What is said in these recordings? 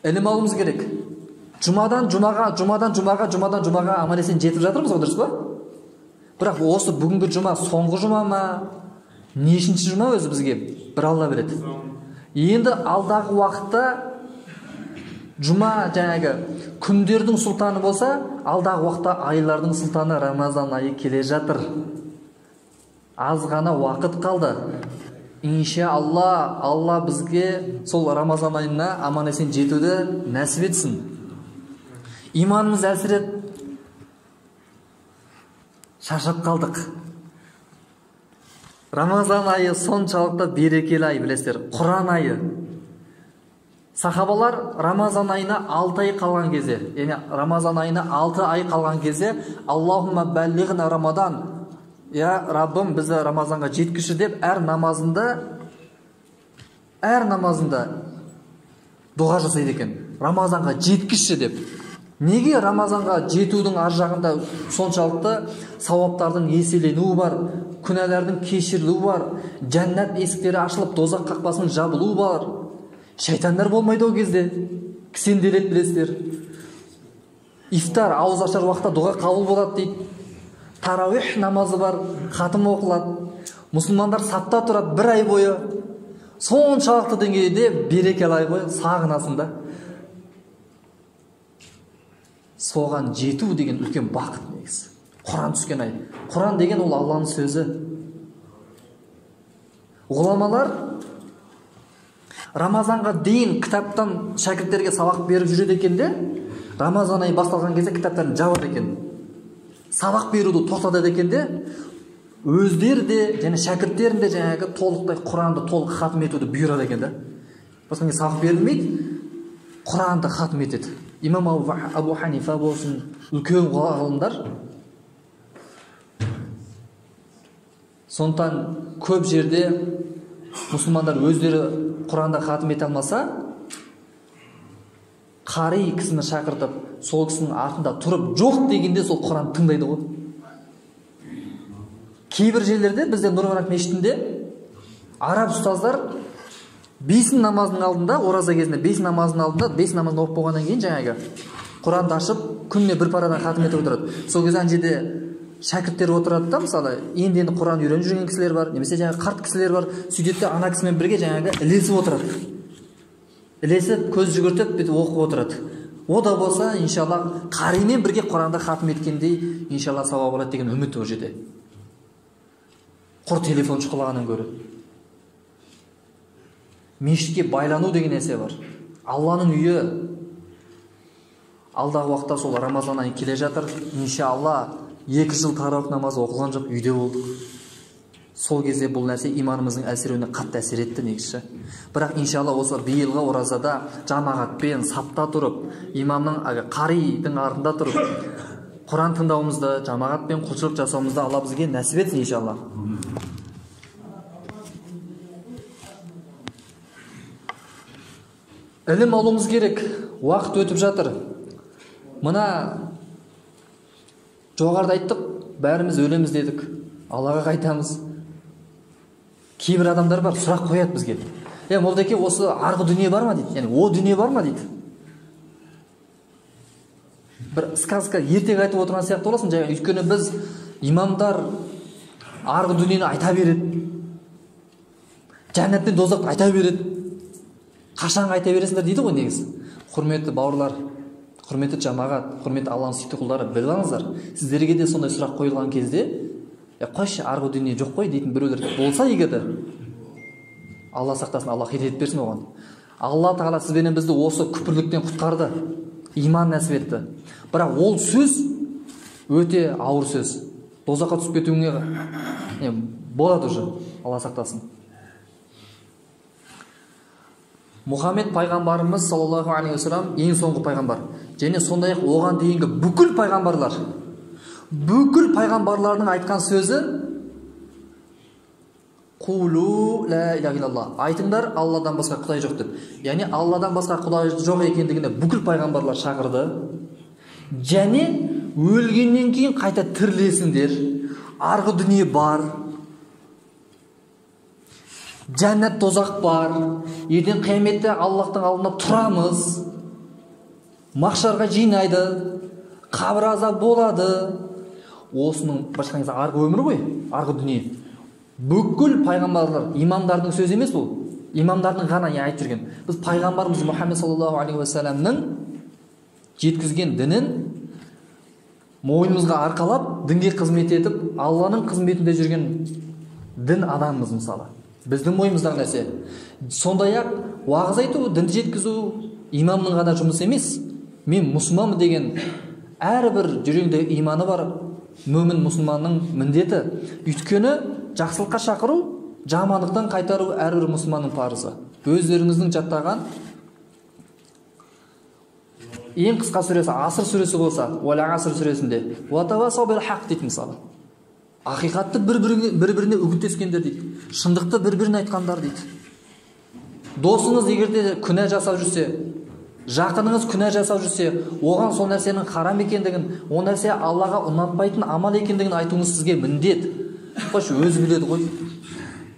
Ілім алуымыз керек. Жұмадан жұмаға, жұмадан жұмаға, жұмадан жұмаға аман есен жетіп жатырмыз ғой, дұрыс па? Бірақ осы бүгінгі жұма соңғы жұма ма? Нешінші жұма өзі бізге бір Алла біледі. Енді алдағы уақытта жұма жаңағы күндердің сұлтаны болса, алдағы уақытта айлардың сұлтаны Рамазан айы келе жатыр. Аз ғана уақыт қалды. Иншалла, Алла бізге сол Рамазан айына аман есен жетуді нәсіп етсін. Иманымыз әлсіреп, шаршап қалдық. Рамазан айы соншалықты берекелі ай, білесіздер, Құран айы. Сахабалар Рамазан айына 6 ай қалған кезде, яғни Рамазан айына 6 ай қалған кезде, Аллахумма баллигна Рамадан, я Раббым, бізді Рамазанға жеткізші деп әр намазында дұға жасайды екен. Рамазанға жеткізші деп. Неге Рамазанға жетудің ар жағында соншалықты сауаптардың еселенуі бар, күнәләрдің кешірілуі бар, жәннат есіктері ашылып, тозақ қақпасының жабылуы бар. Шайтандар болмайды ол кезде, кісенделеді, білесіздер. Ифтар, ауыз ашар уақытта дұға қабыл болады дейді. Тарауих намазы бар, хатым оқылады. Мұсылмандар сапта тұрады бір ай бойы. Соншалықты деңгейде берекелі ай бойы сағынасың да. Соған жету деген үлкен бақыт негізі. Құран түскен ай. Құран деген ол Алланың сөзі. Ғұламалар Рамазанға дейін кітаптан шәкірттерге сабақ беріп жүреді екен де, Рамазан айы басталған кезде кітаптарын жабады екен. Сабақ беруді тоқтатады екен де, өздері де және шәкірттерін де жаңағы толықтай Құранды толық хатым етуді бұйырады екен да. Басқа сабақ берілмейді, Құранды хатым етеді. Имам Абу Ханифа болсын, үлкен ғалымдар. Сондықтан көп жерде мұсылмандар өздері Құранды хатым ете алмаса, қари кісіні шақыртып, сол кісінің артында тұрып жоқ дегенде сол Құран тыңдайды ғой. Кейбір жерлерде бізде Нұр-Мүбарак мешітінде араб ұстаздар бесін намазының алдында, ораза кезінде бес намазының алдында, бес намазын оқып болғаннан кейін жаңағы Құранды ашып, күніне бір парадан хатым етіп отырады. Сол кезде ана жерде шәкірттер отырады да, мысалы, енді Құран үйреніп жүрген кісілер бар, немесе жаңағы қарт кісілер бар, сөйтеді де ана кісімен бірге жаңағы ілесіп отырады. Ілесіп, көз жүгіртіп, бүйтіп оқып отырады. О да болса, иншалла, қаримен бірге Құранды хатым еткендей, иншалла сауап алады деген үміт ол жерде. Құр телефон шұқылағаннан гөрі. Мешітке байлану деген нәрсе бар. Алланың үйі. Алдағы уақытта сол Рамазан айы келе жатыр. Иншалла, 2 жыл тарауих намазы оқылған жоқ, үйде болдық. Сол кезде бұл нәрсе иманымыздың әлсіреуіне қатты әсер етті негізі. Бірақ иншалла осы биылғы оразада жамағатпен сапта тұрып, имамның, қаридің артында тұрып, Құран тыңдауымызды, жамағатпен құлшылық жасауымызды Алла бізге нәсіп етсін иншалла. Ілім алуымыз керек. Уақыт өтіп жатыр. Мына жоғарыда айттық, бәріміз өлеміз дедік. Аллаға қайтамыз. Кейбір адамдар бар, сұрақ қояды бізге. Е, молдеке, осы арғы дүние бар ма дейді. Яғни, о дүние бар ма дейді. Бір сказка, ертегі айтып отырған сияқты боласың, жаңа, өйткені біз имамдар арғы дүниені айта береді. Жәннат пен тозақты айта береді. Қашан айта бересіңдер дейді ғой негізі. Құрметті бауырлар, құрметті жамағат, құрметті Алланың сүйікті құлдары, біліп алыңыздар. Сіздерге де сондай сұрақ қойылған кезде, қойшы, арғы дүние жоқ қой дейтін біреулер болса егер де, Алла сақтасын, Алла хидайет берсін оған. Алла тағала сіз бенен бізді осы күпірліктен құтқарды, иман нәсіп етті. Бірақ ол сөз өте ауыр сөз. Тозаққа түсіп кетуіңе болады уже, Алла сақтасын. Мұхаммед пайғамбарымыз саллаллаху алейхи уассалам ең соңғы пайғамбар. Және сондай-ақ оған дейінгі бүкіл пайғамбарлар, бүкіл пайғамбарлардың айтқан сөзі Қулу ла илаха иллаллах. Айтыңдар, Алладан басқа құдай жоқ деп. Яғни Алладан басқа құдай жоқ екендігіне бүкіл пайғамбарлар шақырды. Және өлгеннен кейін қайта тірілесіңдер. Арғы дүние бар. Жәннат тозақ бар. Ертең қияметте Аллахтың алдында тұрамыз. Махшарға жинайды, қабір азабы болады. Осының былайша айтқан кезде арғы өмір ғой, арғы дүние. Бүкіл пайғамбарлар, имамдардың сөзі емес бұл. Имамдардың ғана айтып жүрген. Біз пайғамбарымыз Мұхаммед саллаллаху алейхи уассаламның жеткізген дінін мойнымызға арқалап, дінге қызмет етіп, Алланың қызметінде жүрген дін адамымыз мысалы. Біздің мойнымыздағы нәрсе. Сондай-ақ уағыз айту, дінді жеткізу имамның ғана жұмысы емес. Мен мұсылманмын деген әрбір жүрегінде иманы бар мүмін мұсылманның міндеті. Өйткені жақсылыққа шақыру, жамандықтан қайтару әрбір мұсылманның парызы. Өздеріңіздің жаттаған ең қысқа сүресі Аср сүресі болса, Уәл Аср сүресінде уатавасау бил хақ дейді мысалы. Ақиқатты бір-біріне үгіттескендер дейді. Шындықты бір-біріне айтқандар дейді. Досыңыз егер де күнә жасап жүрсе, жақыныңыз күнә жасап жүрсе, оған сол нәрсенің харам екендігін, ол нәрсе Аллаға ұнатпайтын амал екендігін айтуыңыз сізге міндет. Қойшы, өзі біледі ғой.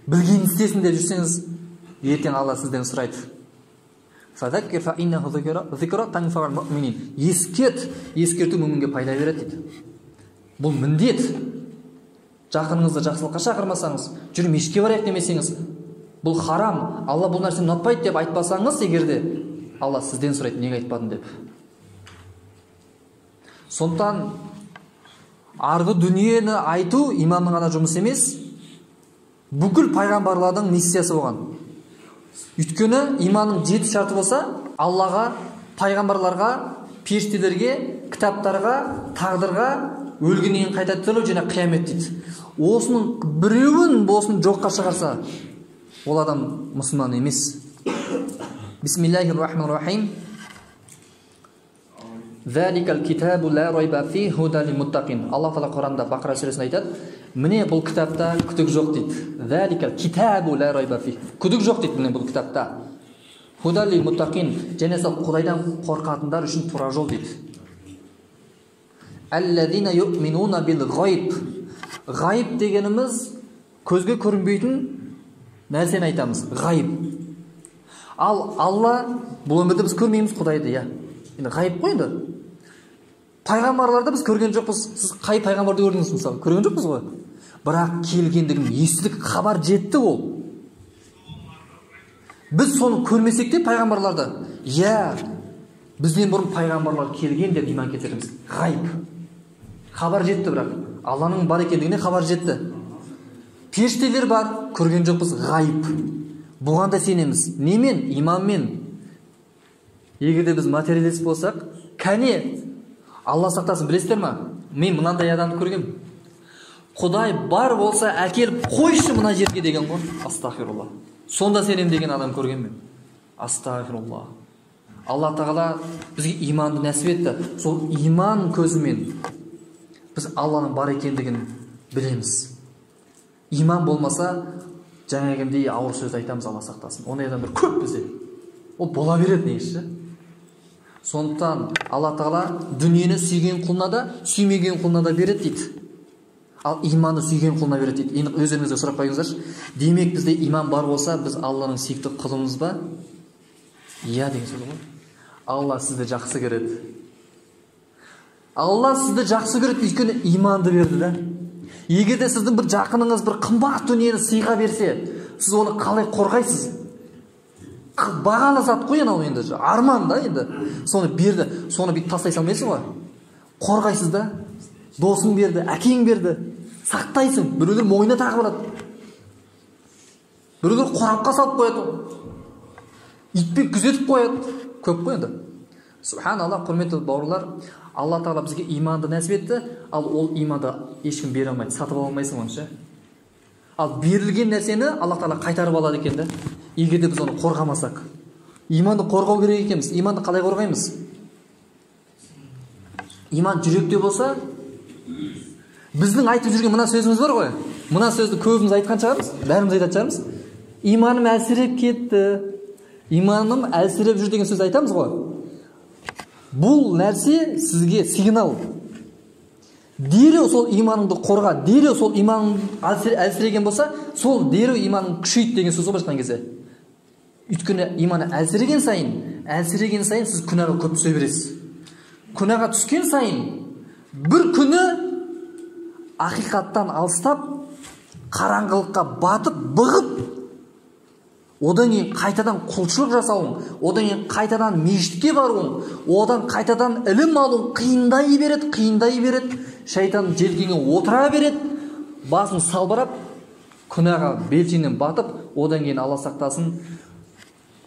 Білгенін істесін деп жүрсеңіз, ертең Алла сізден сұрайды. Ескерт, ескерту мүмінге пайда береді дейді. Бұл міндет. Жақыныңызды жақсылыққа шақырмасаңыз, жүр мешітке барайық демесеңіз, бұл харам, Алла бұл нәрсені ұнатпайды деп айтпасаңыз, егер де Алла сізден сұрайды, неге айтпадың деп. Сондықтан арғы дүниені айту имамның ғана жұмысы емес, бүкіл пайғамбарлардың миссиясы болған. Өйткені иманның 7 шарты болса, Аллаға, пайғамбарларға, періштелерге, кітаптарға, тағдырға, өлгеннен кейін қайта тірілу және қиямет дейді. Осының біреуін болсын жоққа шығарса, ол адам мұсылман емес. Бисмиллахир-рахманир-рахим. Заликал китабу ла райба фихи худа лил-муттақин. Алла Тағала Құранда Бақара сүресінде айтады, міне бұл кітапта күдік жоқ дейді. Заликал китабу ла райба фихи. Күдік жоқ дейді міне бұл кітапта. Худа лил-муттақин, және сол Құдайдан қорқатындар үшін тура жол дейді. Аллазина юъминуна бил ғайб. Ғайб дегеніміз көзге көрінбейтін нәрсені айтамыз. Ғайб. Ал Алла бұл өмірде біз көрмейміз Құдайды, иә. Енді ғайып қой енді. Пайғамбарларды біз көрген жоқпыз. Сіз қай пайғамбарды көрдіңіз мысалы? Көрген жоқпыз ғой. Бірақ келгендігін естідік, хабар жетті ол. Біз соны көрмесек те пайғамбарларды, иә, бізден бұрын пайғамбарлар келген деп иман келтіреміз. Ғайып. Хабар жетті бірақ. Алланың бар екендігіне хабар жетті. Періштелер бар, көрген жоқпыз, ғайып. Бұған да сенеміз. Немен? Иманмен. Егер де біз материалист болсақ, кәне, Алла сақтасын, білесіздер ма? Мен мынандай адамды көргем. Құдай бар болса әкеліп қойшы мына жерге деген ғой. Астағфирулла. Сонда сенем деген адам көрген мен. Астағфирулла. Алла Тағала бізге иманды нәсіп етті. Сол иман көзімен біз Алланың бар екендігін білеміз. Иман болмаса, жаңағындай ауыр сөз айтамыз, Алла сақтасын. Ондай адамдар көп бізде. Ол бола береді негізі. Сондықтан Алла Тағала дүниені сүйген құлына да, сүймеген құлына да береді дейді. Ал иманды сүйген құлына береді дейді. Енді өздеріңізге сұрақ қойыңыздаршы. Демек бізде иман бар болса, біз Алланың сүйікті құлымыз ба? Иә деген сөз ғой. Алла сізді жақсы көреді. Алла сізді жақсы көреді, өйткені иманды берді да. Егер де сіздің бір жақыныңыз бір қымбат дүниені сыйға берсе, сіз оны қалай қорғайсыз? Бағалы зат қой анау енді, арман да енді. Соны берді, соны бүйтіп тастай салмайсың ғой. Қорғайсыз да. Досың берді, әкең берді. Сақтайсың, біреулер мойнына тағып алады. Біреулер қорапқа салып қояды. Итпен күзетіп қояды. Көп қой енді. Субханалла, құрметті бауырлар, Алла Тағала бізге иманды нәсіп етті, ал ол иманды ешкім бере алмайды, сатып ала алмайсың оны ше. Ал берілген нәрсені Алла Тағала қайтарып алады екен да. Егер де біз оны қорғамасақ. Иманды қорғау керек екенбіз. Иманды қалай қорғаймыз? Иман жүректе болса, біздің айтып жүрген мына сөзіміз бар ғой. Мына сөзді көбіміз айтқан шығармыз, бәріміз айтатын шығармыз. Иманым әлсіреп кетті. Иманым әлсіреп жүр деген сөз айтамыз ғой. Бұл нәрсе сізге сигнал. Дереу сол иманыңды қорға, дереу сол иманың әлсіреген болса, сол дереу иманың күшейді деген сөз ғой былайша айтқан кезде. Өйткені иманы әлсіреген сайын, әлсіреген сайын сіз күнәға көп түсе бересіз. Күнәға түскен сайын бір күні ақиқаттан алыстап, қараңғылыққа батып, бұғып, одан кейін қайтадан құлшылық жасауың, одан кейін қайтадан мешітке баруың, одан қайтадан ілім алуың қиындай береді, қиындай береді. Шайтан желкеңе отыра береді, басын салбырап, күнәға белшеңнен батып, одан кейін Алла сақтасын,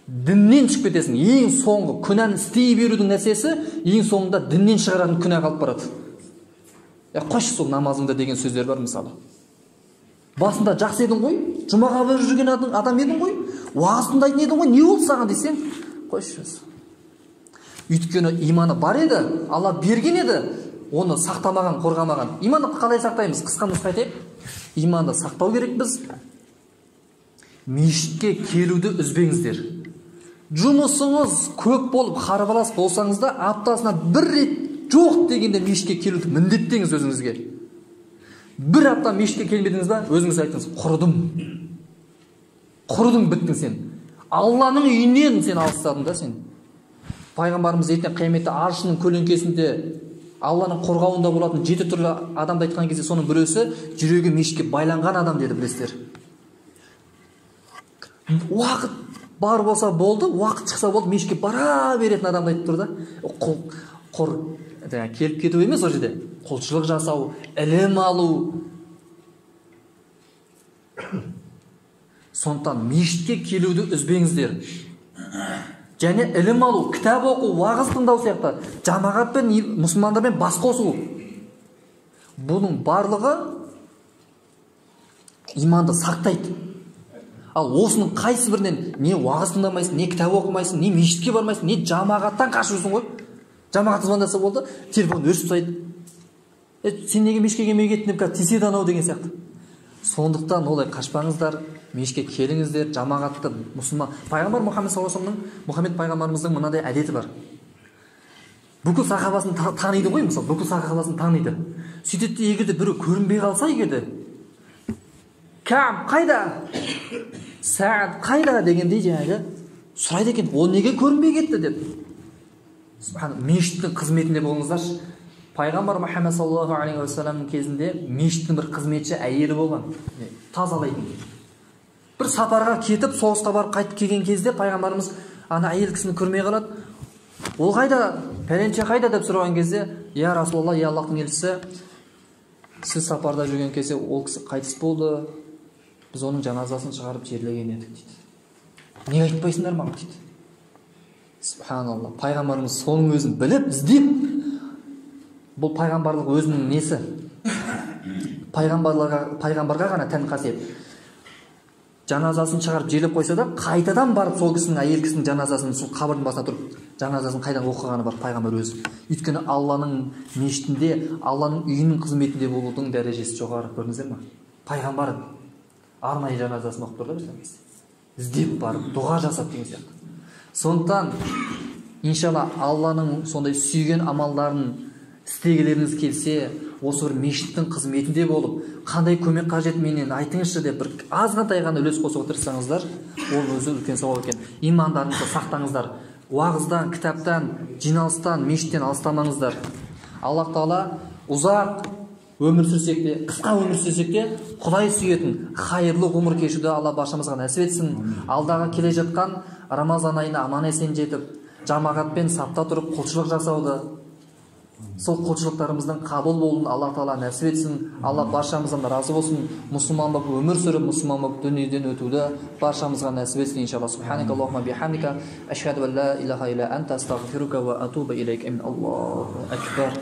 діннен шығып кетесің. Ең соңғы күнәні істей берудің нәрсесі, ең соңында діннен шығаратын күнә қалып барады. Қойшы сол намазыңды деген сөздер бар мысалы. Басында жақсы едің ғой, жұмаға барып жүрген адам едің ғой, уағыз тыңдайтын едің ғой, не болды саған десең, қойшы. Өйткені иманы бар еді, Алла берген еді, оны сақтамаған, қорғамаған. Иманды қалай сақтаймыз? Қысқа нұсқа айтайық. Иманды сақтау керекпіз. Мешітке келуді үзбеңіздер. Жұмысыңыз көп болып, қарбалас болсаңыз да, аптасына бір рет жоқ дегенде мешітке келуді міндеттеңіз өзіңізге. Бір апта мешітке келмедіңіз ба, өзіңіз айттыңыз, құрыдым. Құрыдың, біттің сен. Алланың үйінен сен алыстадың да сен. Пайғамбарымыз ертең қияметте аршының көлеңкесінде Алланың қорғауында болатын 7 түрлі адамды айтқан кезде соның біреусі жүрегі мешітке байланған адам деді, білесіздер. Уақыт бар болса болды, уақыт шықса болды, мешітке бара беретін адамды айтып тұр да. Құр келіп кету емес ол жерде. Құлшылық жасау, ілім алу. Сондықтан мешітке келуді үзбеңіздер. Және ілім алу, кітап оқу, уағыз тыңдау сияқты, жамағатпен, мұсылмандармен бас қосу. Бұның барлығы иманды сақтайды. Ал осының қайсы бірінен не уағыз тыңдамайсың, не кітап оқымайсың, не мешітке бармайсың, не жамағаттан қашып жүрсің ғой. Жамағат звондаса болды, телефон өшіп тастайды. Сен неге мешітке келмей кеттің деп қазір тиіседі анау деген сияқты. Сондықтан олай қашпаңыздар, мешітке келіңіздер, жамағатты мұсылман. Пайғамбар Мұхаммед саллаллаху алейхи вассаламның, Мұхаммед пайғамбарымыздың мынадай әдеті бар. Бүкіл сахабасын таниды ғой, мысалы, бүкіл сахабасын таниды. Сөйтеді де, егер де біреу көрінбей қалса, егер де Кәб қайда? Сәд қайда дегендей жаңағы сұрайды екен, ол неге көрінбей кетті деп. Субханалла, мешіттің қызметінде болыңыздаршы. Пайғамбар Мұхаммед саллаллаху алейхи уассаламның кезінде мешіттің бір қызметші әйелі болған, тазалайтын. Бір сапарға кетіп, соғысқа барып қайтып келген кезде пайғамбарымыз ана әйел кісіні көрмей қалады. Ол қайда? Пәленше қайда деп сұраған кезде, я Расулалла, я Аллахтың елшісі, сіз сапарда жүрген кезде ол кісі қайтыс болды. Біз оның жаназасын шығарып жерлеген едік дейді. Неге айтпайсыңдар маған дейді. Субханалла, пайғамбарымыз соның өзін біліп, іздеп. Бұл пайғамбарлық өзінің несі? Пайғамбарға ғана тән қасиет. Жаназасын шығарып жерлеп қойса да, қайтадан барып сол кісінің, әйел кісінің жаназасын сол қабірдің басына тұрып, жаназасын қайдан оқығаны бар пайғамбар өзі. Өйткені Алланың мешітінде, Алланың үйінің қызметінде болудың дәрежесі жоғары, көрдіңіздер ме? Пайғамбар арнайы жаназасын оқып тұр да біздің кезде. Іздеп барып, дұға жасап деген сияқты. Сондықтан иншалла Алланың сондай сүйген амалдарын істегілеріңіз келсе, осы бір мешіттің қызметінде болып, қандай көмек қажет менен айтыңызшы деп бір азғантай ғана үлес қосуға тырыссаңыздар, ол өзі үлкен сауап екен. Имандарыңызды сақтаңыздар. Уағыздан, кітаптан, жиналыстан, мешіттен алыстамаңыздар. Аллах тағала ұзақ өмір сүрсек те, қысқа өмір сүрсек те, Құдай сүйетін хайырлы ғұмыр кешуді Алла баршамызға нәсіп етсін. Алдағы келе жатқан Рамазан айына аман есен жетіп, жамағатпен сапта тұрып құлшылық жасауды, сол құлшылықтарымыздың қабыл болуын Алла тағала нәсіп етсін. Алла баршамыздан разы болсын. Мұсылман болып өмір сүріп, мұсылман болып дүниеден өтуді баршамызға нәсіп етсін иншалла. Субханакаллахумма бихамдика, ашхаду ан ла илаха илля анта, астағфирука ва атубу илейк. Амин. Аллаху акбар.